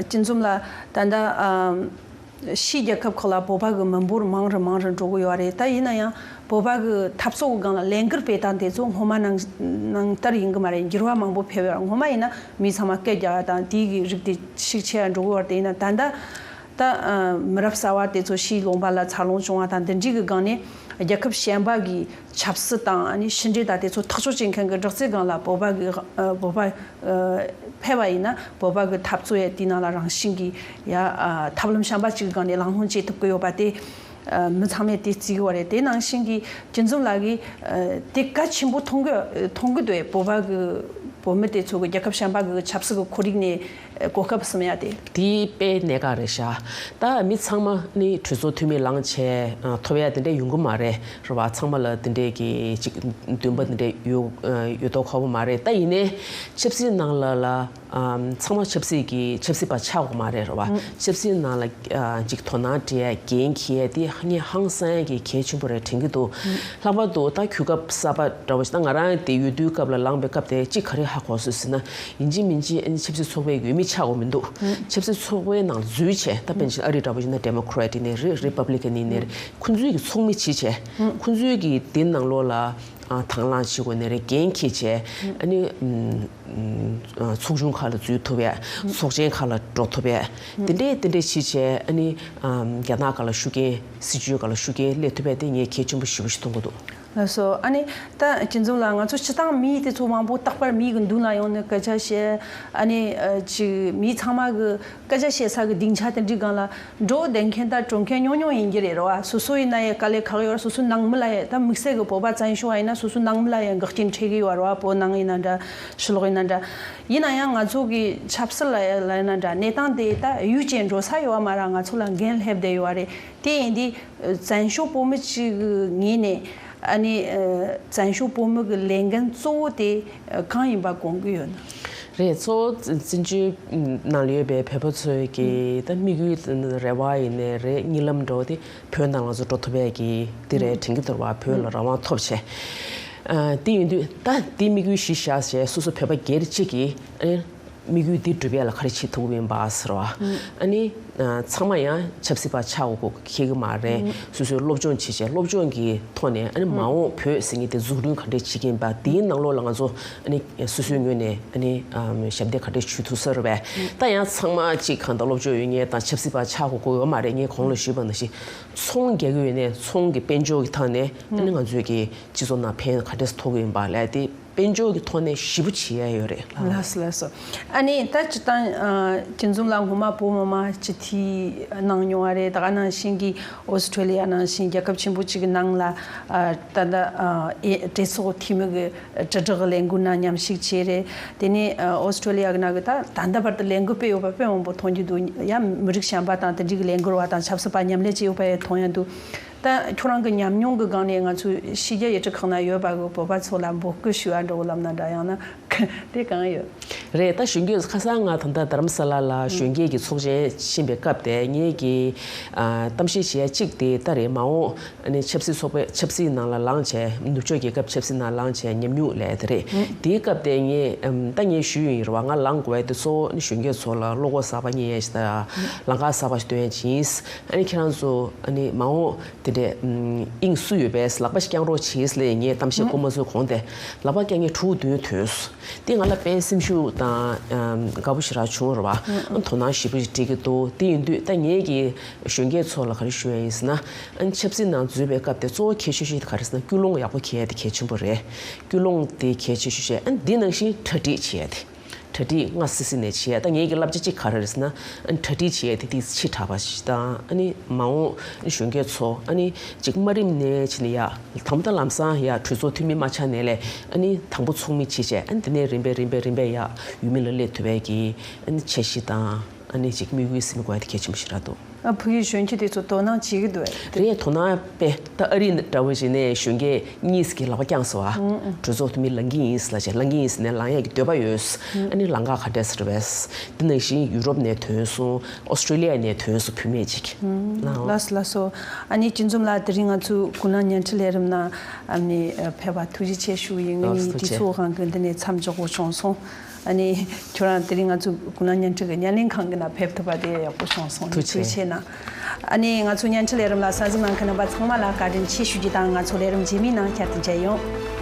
སྤྱི་འཛོམས་ལ་ད་ལྟ་ཨམ། ཕྱིའི་རྒྱལ་ཁབ་ཁག་ལ་བོད་པ་གི་མི་འབོར་མང་རུ་མང་རུ་འགྲོ་གི་ཡོད་རེད། ད་ཡིན་ན་ཡང་བོད་པ་གི་འཐབ་རྩོད་གི་སྒང་ལ་ལས་འགུལ་སྤེལ་སྟངས་དེ་ཚོ་སྔོན་མ་ནང་ནང་ལྟར་ཡིན་གི་མ་རེད། འགྱུར་བ་མང་པོ་ཕེབས་ཡོད་རེད། སྔོན་མ་ཡིན་ན་མི་ཚང་མ་སྐད་རྒྱག་ཡ་དང་དེའི་གི་རིགས་དེ་ཤུགས་ཆེ་ཡ་འགྲོ་གི་ཡོད་རེད། དེ་ཡིན་ན་ད་ལྟ་ད་མི་རབས་གསར་པ་དེ་ཚོ་ཕྱིའི་ལུང་པ་ལ་འཚར་ལོངས་བྱུང་བ་དང་འདི་འདྲའི་གི་སྒང་ནས་རྒྱལ་ཁབ་གཞན་པ་གི་ཆབ་སྲིད་དང་ཨ་ནི་ཕྱི་འབྲེལ་དང་དེ་ཚོ་ཐག་གཅོད་བྱེད་མཁན་གྱི་སྒྲིག་འཛུགས་སྒང་ལ་བོད་པ་གི་ཨ་བོད་པ་ཨ་ཕེབས་པ་ཡིན་ན་བོད་པ་གི་འཐབ་རྩོད་ཡ་དེའི་ནང་ལ་རང་བཞིན་གྱི་ཡ་ཨ་ཐབས་ལམ་གཞན་པ་ཅིག་གི་སྒང་ནས་ལམ་ལྷོང་བྱེད་ཐུབ་ཀྱི་ཡོད་པ་དེ་ཨ་མི་ཚང་མས་དེ་བརྩི་གི་ཡོད་རེད། དེ་ནང་བཞིན་གྱི་སྤྱི་འཛོམས་ལགས་ཀྱིས་ཨ་དེ་གལ་ཆེན་པོ་མཐོང་གི་མཐོང་གི་འདུག་བོད་པ་གི་ བོད་མི་དེ་ཚོ་གི་རྒྱལ་ཁབ་གཞན་པ་གི་ཆབ་སྲིད་ཀྱི་ཁོར་ཡུག་ནས་གོ་སྐབས་ཟིན་ཡ་དེ། དེ་དཔེ་གནད་འགག་རེད་ཤག་ད་མི་ཚང་མ་ནི་གྲོས་ཚོགས་འཐུས་མི་ལངས་བྱས་ཐོབ་ཡ་དེ་འདྲ་ཡོང་གི་མ་རེད་རེད་བ། ཚང་མ་ལ་དེ་འདྲས་ཀྱི་ཅིག་འདུན་པ་དེ་འདྲས་ཡོད་ཡོད་མདོག་ཁ་པོ་མ་རེད། ད་ཡིན་ནའི་ཆབ་སྲིད་ནང་ལ་ལ། ཨམ། ཚང་མ་ཆབ་སྲིད་ཀྱི་ཆབ་སྲིད་པ་ཆགས་དགོས་མ་རེད་རེད་བ། ཨུ། ཆབ་སྲིད་ནང་ལ་ཨ་ཅིག་དོ་སྣང་སྤྲད་ཡ་འགན་འཁྱེར་ཡ་དེ་ངས་ཧང་སང་ཡ་གི་གལ་ཆེན་པོ་རེད་དྲན་གྱི་འདུག་ཨུ། ལྷག་པར་དུ་ད་གོ་སྐབས་གསར་པ་འདྲ་བོ་ཞིག་ད་ང་རང་དེ་ཡོད་དུས་སྐབས་ལ་ལངས་པའི་སྐབས་དེ་ཅིག་ག་རེ་ཧ་གོ་སོང་ཟེར་ན། ཡིན་གཅིག་མིན་གཅིག་ཨ་ནི་ཆབ་སྲིད་ཚོགས་པའི་འོས་མི་ཆགས་དགོས་མི་འདུག་ཨུ། ཆབ་སྲིད་ཚོགས་པའི་ནང་འཛུལ་བྱས་ད་དཔེར་ན་ཨ་རི་འདྲ་བོ་ཞིག་ན་ཌེ་མོ་ཀེ་རེ་ཊི་ནས་རེད། རི་པབ་ལི་ཀན་ནས་རེད། ཁོང་ཚོའི་གི་ཚོགས་མི་བྱེད་བྱས། ཁོང་ཚོའི་གི་དེ་ནང་ལོགས་ལ། ཨ། དང་བླངས་བྱེད་དགོས་ནི་རེད། འགན་འཁྱེར་བྱས། ཨ་ནི། ཨ། ཚོགས་ཆུང་ཁག་ལ་འཛུལ་ཐུབ་ཡས། ཚོགས་ཆེན་ཁག་ལ་འགྲོ་ཐུབ་ཡས། དེ་འདྲས་དེ་འདྲས་བྱེད་བྱས། ཨ་ནི། ཨ། རྒྱ་ནག་སྒང་ལ་ཤུགས་རྐྱེན། སྲིད་བྱུས་སྒང་ལ་ཤུགས་རྐྱེན་སླེབས་ཐུབ་ཡས་དེ་ངས་གལ་ཆེན་པོ་ཞེ་པོ་ཞིག་མཐོང་གི་འདུག་ལགས་སོ། ཨ་ནི་ད་སྤྱི་འཛོམས་ལགས། ང་ཚོ་སྤྱི་བཏང་མི་དེ་ཚོ་མང་པོ་རྟག་པར་མི་གི་མདུན་ལ་ཡོང་ནས་སྐད་ཆ་བཤད། ཨ་ནི་ཅིག་མི་ཚང་མ་གི་སྐད་ཆ་བཤད་ས་གི་སྡིངས་ཆ་དེ་འདྲའི་སྒང་ལ་འགྲོ་བསྡད་མཁན་དང་འགྲོ་མཁན་ཉུང་ཉུང་ཡིན་གྱི་རེད་རོ། ཨ། སོ་སོ་ཡིན་ན་ཡང་དཀའ་ལས་ཁག་ཡོད་ར། སོ་སོའི་ནང་མི་ལ་ཡང་། ད་དམིགས་བསལ་གི་བོད་པ་བཙན་བྱོལ་བ་ཡིན་ན་སོ་སོའི་ནང་མི་ལ་ཡང་འགག་རྐྱེན་འཕྲད་ཀྱི་ཡོད་རོ། ཨ། བོད་ནང་ཡིན་ན་འདྲ། ཕྱི་ལོགས་ཡིན་ན་འདྲ། ཡིན་ན་ཡང་ང་ཚོ་གི་ཆབ་སྲིད་ལ་ཡང་ལ་ཡིན་ན་འདྲ། གནས་སྟངས་དེ་ད་ཡུལ་ཅན་འགྲོ་ས་ཡོད་མ་ར། ང་ཚོ་ལ་འགན་སླེབས་བསྡད་ཡོད་རེད། དེ་ཡིན་དུས་བཙན་བྱོལ་བོད་མི་གཅིག་གི་ངོས་ནས། ཨ་ནི། ཨ། བཙན་བྱོལ་བོད་མི་གི་ལས་འགན་གཙོ་བོ་དེ་གང་ཡིན་པ་དགོངས་ཀྱི་ཡོད་ན། རེད། གཙོ་བོ་བཙན་བྱོལ་ནང་ལ་ཡོད་པའི་བོད་པ་ཚོའི་གི་ད་དམིགས་ཡུལ་རེ་བ་ཡིན་ནའི་རེད། གཉིད་ལམ་འགྲོ་དེ་བོད་ནང་ལ་ཚོ་འགྲོ་ཐུབ་པའི་གི་དེ་རེད་དྲན་གྱི་འདུག་བ། བོད་ལ་རང་དབང་ཐོབ་བྱས། ཨ། དེ་ཡིན་དུས་ད་དེ་དམིགས་ཡུལ་གཞི་བཞག་བྱས་སོ་སོ་བོད་པ་སྒེར་གཅིག་གིས། ཨ། དམིགས་ཡུལ་འདི་འགྲུབ་ཡ་ལ་ག་རེ་བྱེད་ཐུབ་ཀྱི་ཡིན་པ་ཟེར་བ། ཨ་ནི། ཨ། ཚང་མ་ཡང་ཆབ་སྲིད་པ་ཆགས་དགོས་ཁེལ་གྱི་མ་རེད། སོ་སོའི་སློབ་སྦྱོང་བྱེད་བྱས། སློབ་སྦྱོང་གི་ཐོག་ནས། ཨ་ནི་མ་འོངས་བོད་ཟེར་མཁན་དེ་འཛུགས་སྐྲུན་ག་འདྲས་བྱེད་ཀྱི་ཡིན་པ། དེའི་ནང་ལོགས་ལ་ང་ཚོ། ཨ་ནི་སོ་སོའི་ངོས་ནས། ཨ་ནི། ཨམ། ཞབས་འདེགས་ག་འདྲས་ཞུ་ཐུབ་ས་རེད་པས། ད་ཡང་ཚང་མ་གཅིག་གང་ལྟར་སློབ་སྦྱོང་ཡོད་མཁན་དང་ཆབ་སྲིད་པ་ཆགས་དགོས་ཀྱི་ཡོད་མ་རེད། ངས་གོང་ལ་ཞུས་པ་ནང་བཞིན་ཚོང་རྒྱག་གི་ཡོད་ནའི་ཚོང་གི་དཔལ་འབྱོར་གྱི་ཐོག་ནས། ཨ་ནི་ང་ཚོའི་གི་སྤྱི་ཚོགས་ནང་ཕན་ག་འདྲས་ཐོགས་ཀྱི་ཡིན་པ་ལབ་དེ། དཔལ་འབྱོར་གྱི་ཐོག་ནས་ཞེ་པོ་བྱེད་ཡ་ཡོད་རེད། ལགས་སོ། ལགས་སོ། ཨ་ནི་ད་སྤྱིར་བཏང་། ཨ། སྤྱི་འཛོམས་ལགས་སྔོན་མ་བོད་མི་མང་སྤྱི་འཐུས་གནང་མྱོང་བ་རེད། ད་ག་ནང་བཞིན་གྱི་ཨོ་སི་ཁྲུ་ལི་ཡ་ནང་བཞིན་རྒྱལ་ཁབ་ཆེན་པོ་གཅིག་གི་ནང་ལ། ཨ། ད་ལྟ། ཨ། ཨེ། གྲོས་ཚོགས་འཐུས་མི་གི་དྲིལ་བསྒྲགས་ལས་འགུལ་ནང་མཉམ་ཞུགས་བྱས་རེད། དེ་ནས། ཨ། ཨོ་སི་ཁྲུ་ལི་ཡ་གི་ནང་གི་ད་ད་ལྟ་བར་དུ་ལས་འགུལ་སྤེལ་ཡོད་པ་དཔེ་མང་པོ་མཐོང་རྒྱུ་འདུག་ཡང་མི་རིགས་གཞན་པ་དང་དེ་འདྲའི་གི་ལས་འགུལ་བ་དང་ཆབ་སྲིད་པ་མཉམ་ལས་བྱས་ཡོད་པ་ཡང་མཐོང་ཡ་འདུག་ད་ཁྱོད་རང་གི་ཉམས་མྱོང་གི་སྒང་ནས་ང་ཚོའི་ཕྱི་རྒྱལ་ཡུལ་གྲུ་ཁག་ན་ཡོད་པ་གི་བོད་པ་ཚོ་ལ་འབོད་སྐུལ་ཞུ་བ་འདྲ་བོ་ལབ་ན་འདྲ། ཡང་ན་དེ་གང་ཡོད། རེད། ད་གཞོན་སྐྱེས་ཁ་སང་ང་ད་ལྟ་རྡ་རམ་ས་ལ་ལ་གཞོན་སྐྱེས་ཀྱི་ཚོགས་ཆེན་ཕྱིན་པའི་སྐབས་དེ་ངེད་ཀྱི། ཨ། གཏམ་བཤད་བྱེད་ཡ་གཅིག་དེ་ད་རེད། མ་འོངས་ཨ་ནི་ཆབ་སྲིད་ཚོགས་པའི། ཆབ་སྲིད་ནང་ལ་ལངས་བྱས། ནུབ་ཕྱོགས་རྒྱལ་ཁབ་ཆབ་སྲིད་ནང་ལངས་བྱས་ཉམས་མྱོང་ལས་དེ་རེད། དེའི་སྐབས་དེ་ངས། ཨམ། ད་ངས་ཞུས་ཡིན་རེད་བ། ང་ལངས་དགོས་ཡ་དེ་གཙོ་བོ་ནི་གཞོན་སྐྱེས་ཚོ་ལ་བློ་ཁོག་གསར་པ་རྙེད་ཡ་ཞིག་དང་། ལམ་ཁ་གསར་པ་ཞིག་སྟོན་ཡ་ཅིག་ཡིན། ཨ་ནི་ཁྱེད་རང་ཚོ་ཨ་ནི་མ་འོངས་དེ་འདྲས། ཨམ། དབྱིངས་སུ་ཡོད་པས་ལག་པ་ཞིག་བརྐྱང་རོགས་བྱེད་ཟེར་ངས་གཏམ་བཤད་འགོ་མ་ཚུགས་གོང་དེ་ལག་པ་བརྐྱངས་མཁན་དྲུག་བདུན་ཐོན་སོང་། དེ་ང་ལ་དཔེ་སེམས་ཤུགས་དང་། ཨམ། དགའ་པོ་ཞེ་དྲག་བྱུང་རེད་བ། ཨ། དོ་སྣང་ཞེ་པོ་ཞིག་སྤྲད་ཀྱི་འདུག་དེ་ཡིན་དུས་ད་ངེད་ཀྱིས་གཞོན་སྐྱེས་ཚོ་ལ་ག་རེ་ཞུ་ཡ་ཡིན་ཟེར་ན། ཨ། ཆབ་སྲིད་ནང་འཛུལ་བའི་སྐབས་དེ་གཙོ་བོ་གལ་ཆེ་ཤོས་དེ་ག་རེ་ཟེར་ན། ཀུན་སློང་ཡག་པོ་འཁྱེར་ཡ་དེ་གལ་ཆེན་པོ་རེད། ཀུན་སློང་དེ་གལ་ཆེ་ཤོས་བྱས། ཨ། འདི་ནང་བཞིན་གྲ་སྒྲིག་བྱེད་ཡ་དེ། གྲ་སྒྲིག་སྔ་སི་སི་ནས་བྱེད་ཡ། ད་ངེད་ཀྱི་བསླབ་བྱ་གཅིག་ག་རེ་རེད་ཟེར་ན། ཨ། གྲ་སྒྲིག་བྱེད་ཡ་དེ་ཏིག་ཙམ་ཕྱི་དྲགས་པ་ཞིག་དང་། ཨ་ནི་མ་འོངས་གཞོན་སྐྱེས་ཚོ་ཨ་ནི་ཅིག་དམའ་རིམ་ནས་བྱས་ནས་ཡར། དང་པོ་ད་ལམ་སང་ཡར་གྲོས་ཚོགས་འཐུས་མི་མ་ཆགས་ནའི་ལས། ཨ་ནི་དང་པོ་ཚོགས་མི་བྱས་བྱས། ཨ་ནི་དེ་ནས་རིམ་པས་རིམ་པས་རིམ་པས་ཡར་འོས་མི་ལ་སླེབས་ཐུབ་པའི་གི། ཨ་ནི་འཆར་གཞི་དང་། ཨ་ནི་ཅིག་དམིགས་ཡུལ་ཟིན་དགོས་ཡ་དེ་གལ་ཆེན་པོ་ཞིག་རེད་འདུག་ཨ། ཕ་གིའི་གཞོན་སྐྱེས་དེ་ཚོ་དོ་སྣང་བྱེད་ཀྱི་འདུག་གས། རེད། དོ་སྣང་དཔེ། ད་ཨ་རི་འདྲ་བོ་ཞིག་ནས་གཞོན་སྐྱེས་གཉིས་ཀྱིས་ལག་པ་བརྐྱངས་སོང་བ། ཨང་། ཨང་། གྲོས་ཚོགས་འཐུས་མི་ལངས་ཀྱི་ཡིན་ཟེར་ལབ་བྱས། ལངས་ཀྱི་ཡིན་ཟེར་ནས་ལངས་ཡག་གི་འདོད་པ་ཡོད། ཨང་། ཨ་ནི་ལམ་ཁ་ག་འདྲས་ཟེར་བས། དེ་ནང་བཞིན་ཡུ་རོབ་ནས་ཐོན་སོང་། ཨོ་སི་ཀྲི་ལི་ཡ་ནས་ཐོན་སོང་། བུད་མེད་ཅིག་ཨང་། ལགས་སོ། ལགས་སོ། ཨ་ནི་སྤྱི་འཛོམས་ལགས། དེ་རིང་ང་ཚོའི་ཀུན་གླེང་བརྙན་འཕྲིན་ལས་རིམ་ནང་ཨ་ནི་ཕེབས་པ་ཐུགས་རྗེ་ཆེ་ཞུ་ཡིན། ངེད་གཉིས་གྲོས་ཚོགས་སྒང་གི་འདི་ནས་མཚམས་འཇོག་དགོས་བྱུང་སོང་། ཨ་ནི་ཁྱོད་རང་དེ་རིང་ང་ཚོའི་ཀུན་གླེང་བརྙན་འཕྲིན་གྱི་བརྙན་ལེན་ཁང་གི་ནང་ཕེབས་ཐུབ་པ་དེ་ཡག་པོ་བྱུང་སོང་། ཐུགས་རྗེ་ཆེ་གནང་། ཨ་ནི་ང་ཚོའི་བརྙན་འཕྲིན་ལས་རིམ་ལ་གསན་གཟིགས་གནང་མཁན་རྣམ་པ་ཚང་མ་ལ་བཀའ་དྲིན་ཆེ་ཞུ་རྒྱུ་དང་། ང་ཚོ་ལས་རིམ་རྗེས་མའི་ནང་བསྐྱར་དུ་མཇལ་ཡོང་།